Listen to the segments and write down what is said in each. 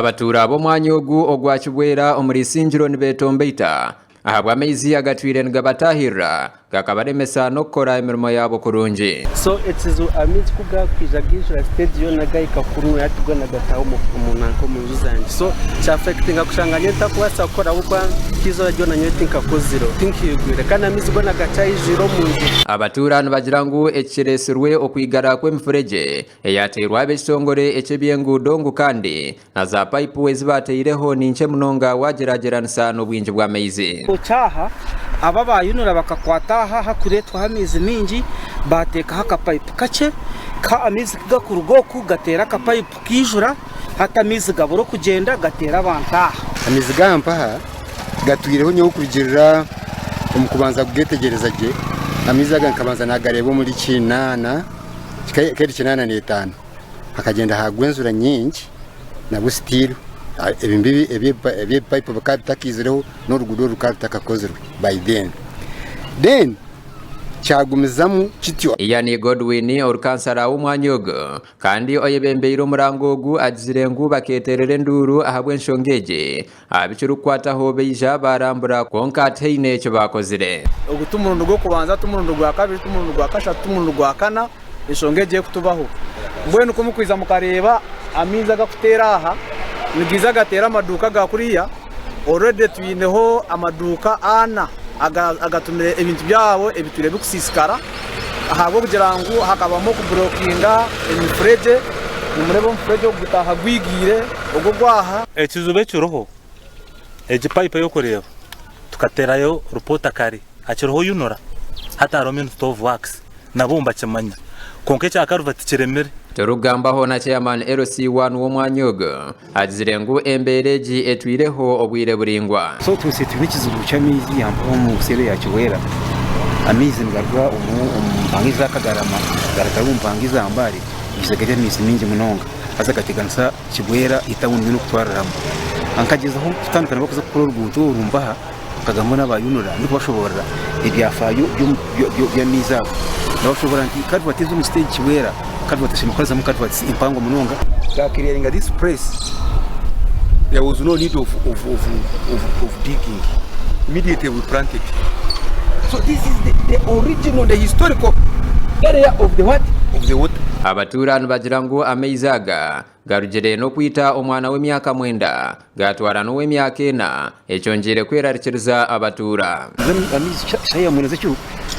Abatuura b'omwanya ogu ogwa Kibwera omuri Isingiro nibetombeita ahabw'amaizi agatwire nigabataahirira gakabaremesa n'okukora emirimo yaabo kurungi. So ekizibu amaizi ku gakwija gaijura stage yoona gahika kunuya hati goona gataaha omu omu nanka omu nju zangye so kya affectinga kushanga nyowe ntakubaasa kukora ahabw'okuba nk'eizooba ryona nyowe tinkakozire tinkaigwire kandi amaizi goona gakyaijwire omu nju. Abatuura nibagira ngu eki kiretsirwe okwigara kw'emifuregye eyateirwe ab'ekitongore eky'eby'enguudo ngu kandi na za payipu ezi baateireho ni nkye munonga waagyeragyeranisa n'obwingi bw'amaizi. Okyaha, aba abaayunura bakakwata aha ahakureetwaho amaizi maingi baateekaho akapayipu kakye, ka amaizi ku gakuruga oku gateera akapayipu kaijura, hati amaizi gabura okugyenda gateera abantu aha. Amaizi g'aha mpaha gatwireho nyowe kurugiirira omu kubanza kugeetegyereza gye, amaizi aga nkabanza naagareeba omuri kinaana keri 85 hakagyenda haagwa enjura nyingi nabwo still ebimbibi eby'ebipayipu bikaba bitakaizireho n'oruguudo oru rukaba rutakakozirwe by then. Then kyagumizamu kityo. Ian Godwin ori kansara w'omwanya ogu kandi oyebembeire omurango ogu agizire ngu bakeeterera enduuru ahabw'enshonga egi Aha bikirikukwataho baija baarambura kwonka tihaine eki baakozire. Ogu ti murundi gw'okubanza, ti murundi gwa kabiri, ti murundi gwa kashatu, ti murundi gwa kana enshonga egi erikutubaho. Mbwenu ku murikwija mukareeba amaizi agakuteera aha, nigaija gateera amaduuka aga kuriya. Already twineho amaduuka ana agatumire ebintu byabo ebitwire birikusiisikara ahabw'okugira ngu hakabamu okuburokinga emifuregye. Nimureeba omufuregye ogu gutaaha gwigiire. Ogwo gwaha. Ekizibu ekiriho, egi pipe ey'okureeba tukaterayo ripoota kare hakiriho UNRA hati hariho Ministry of Works nabo nibakimanya kwonka ekya Calvert tikiremire. Turikugambaho na Chairman LC1 w'omwanya ogu agizire ngu embeera egi etwireho obwire buraingwa. So twese twine ekizibu ky'amaizi mpaho omu seeri eya Kiwera. Amaizi nigaruga omu mpanga eza Kagarama garuga omu mpanga eza Mbale gaija gari amaizi maingi munonga haza gateganisa Kibwera etawuni yoona okutwarira hamwe. Nkagyezaho kutandika nabo kuza kukora oruguuto oru mbaha nkagambaho n'aba UNRA ndikubashoboorora ebyafaayo by'amaizi ago. Ndabashoboorora nti culvert ezi omu siteegi Kibwera, culvert oshemereire kukoresamu culverts empango munonga. Twa clearinga this place there was no need of, of, of, of, of digging immediately we planted so this is the, the original the historical area of the what of the water. Abatuura nibagira ngu amaizi aga Garugire n'okwita omwana w'emyaka mwenda, gaatwara n'ow'emyaka ena, ekyongyeire kwerarikiriza abatuura. Amaizi shaaha mwenda z'ekiro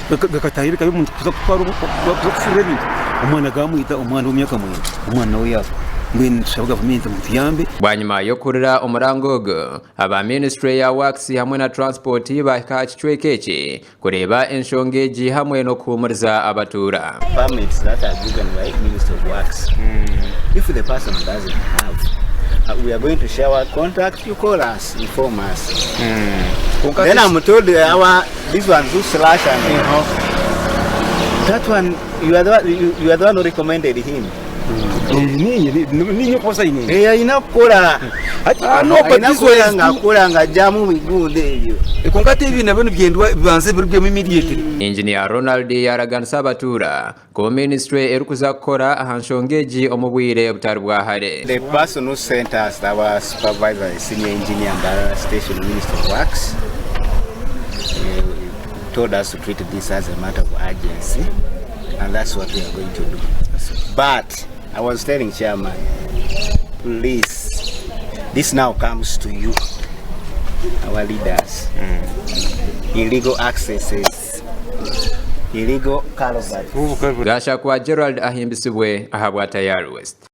gakataaha ebika by'omuntu kuza kutwara kuza kushurura ebintu, omwana gaamwita omwana w'emyaka mwenda, omwana nawe yaafa. Mbwenu nitushaba gavumenti ngu etuyambe. Bwanyima y'okuhurira omuranga ogu, aba minisiture ya Works hamwe na Transport baahika aha kicweka eki kureeba enshonga egi hamwe n'okuhuumuriza abatuura. Permits that are given by Ministry of Works. If the person doesn't have, we are going to share our contact, you call us, inform us. Then I'm told our, these ones who slash and that one, you are the one, you, you are the one who recommended him. Niinye okuba sayininga. Eh, alina kukola. Ah, no, but Alina this one kukola is nga too- akola ng'aggyamu bigundi ebyo. Kwonka ate ebi nabyo nibyendwa bibanze birugwemu immediately. Engineer Ronald yaaraganisa abatuura ku minisiture erikuza kukora aha nshonga egi omu bwire butari bwa hare. The person who sent us, our supervisor, the senior engineer, Mbarara Station, Ministry of Works, uh, told us to treat this as a matter of urgency, and that's what we are going to do. But I was telling chairman, please, this now comes to you, our leaders. Illegal accesses, illegal culverts. Gashakwa Gerald ahimbisibwe ahabwa Tayari West.